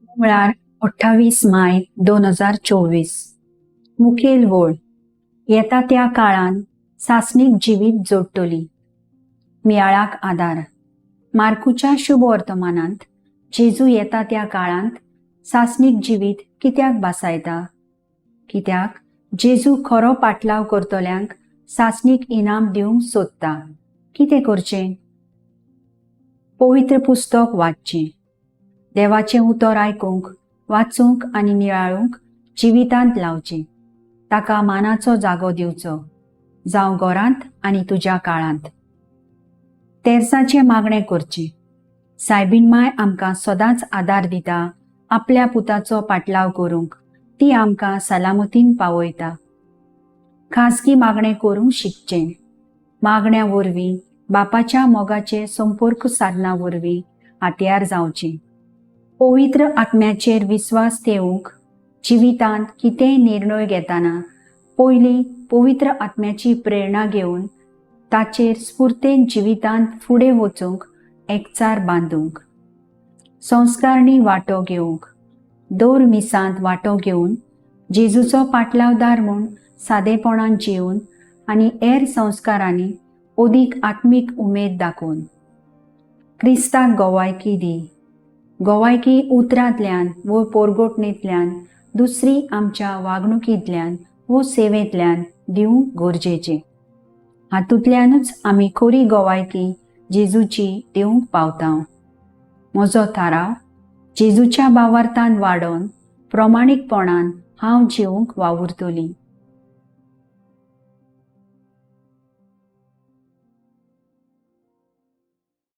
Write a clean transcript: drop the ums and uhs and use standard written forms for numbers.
मंगळार 28 माय 2024. मुखेल वळ. येता त्या काळान सासणीक जिवीत जोडटली. मियाळाक आदार. मार्कुच्या शुभ वर्तमानांत जेजू येता त्या काळांत सासणीक जिवीत कित्याक भासायता? कित्याक जेजू खरो पाटलाव करतल्यांक सासणीक इनाम दिवंक सोदता. कितें करचें? पवित्र पुस्तक वाचचें. देवाचें उतर आयकूंक, वाचूंक आनी नियाळूंक जिवितांत लावचें. ताका मानाचो जागो दिवचो, जावं घरांत आनी तुज्या काळांत. तेर्साचें मागणें करचें. सायबीण माय आमकां सदांच आदार दिता आपल्या पुताचो पाटलाव करूंक. ती आमकां सलामतीन पावयता. खाजगी मागणें करूंक शिकचें. मागण्या वरवीं बापाच्या मोगाचे संपर्क साधना वरवीं हातयार जावचें. पवित्र आत्म्याचेर विस्वास ठेवूंक जिवितांत कितेंय निर्णय घेतना पयलीं पवित्र आत्म्याची प्रेरणा घेवन ताचेर स्फुर्तेन जिवितांत फुडें वचूंक एकचार बांदूंक. संस्कारणी वांटो घेवंक. दर मिसांत वांटो घेवन जेजूचो पाटलावदार म्हूण सादेपणान जिवन आनी हेर संस्कारांनी अदीक आत्मीक उमेद दाखोवन. क्रिस्ताक गोवायकी दी. गोवायकी उतरांतल्यान वो पोरगोटणेंतल्यान, दुसरी आमच्या वागणुकींतल्यान वो सेवेंतल्यान दिवंक गरजेचें. हातूंतल्यानूच आमी खरी गोवायकी जेजूची दिवंक पावता. म्हजो थाराव, जेजूच्या भावार्थान वाडोवन प्रमाणीकपणान हांव जिवूंक वावुरतली.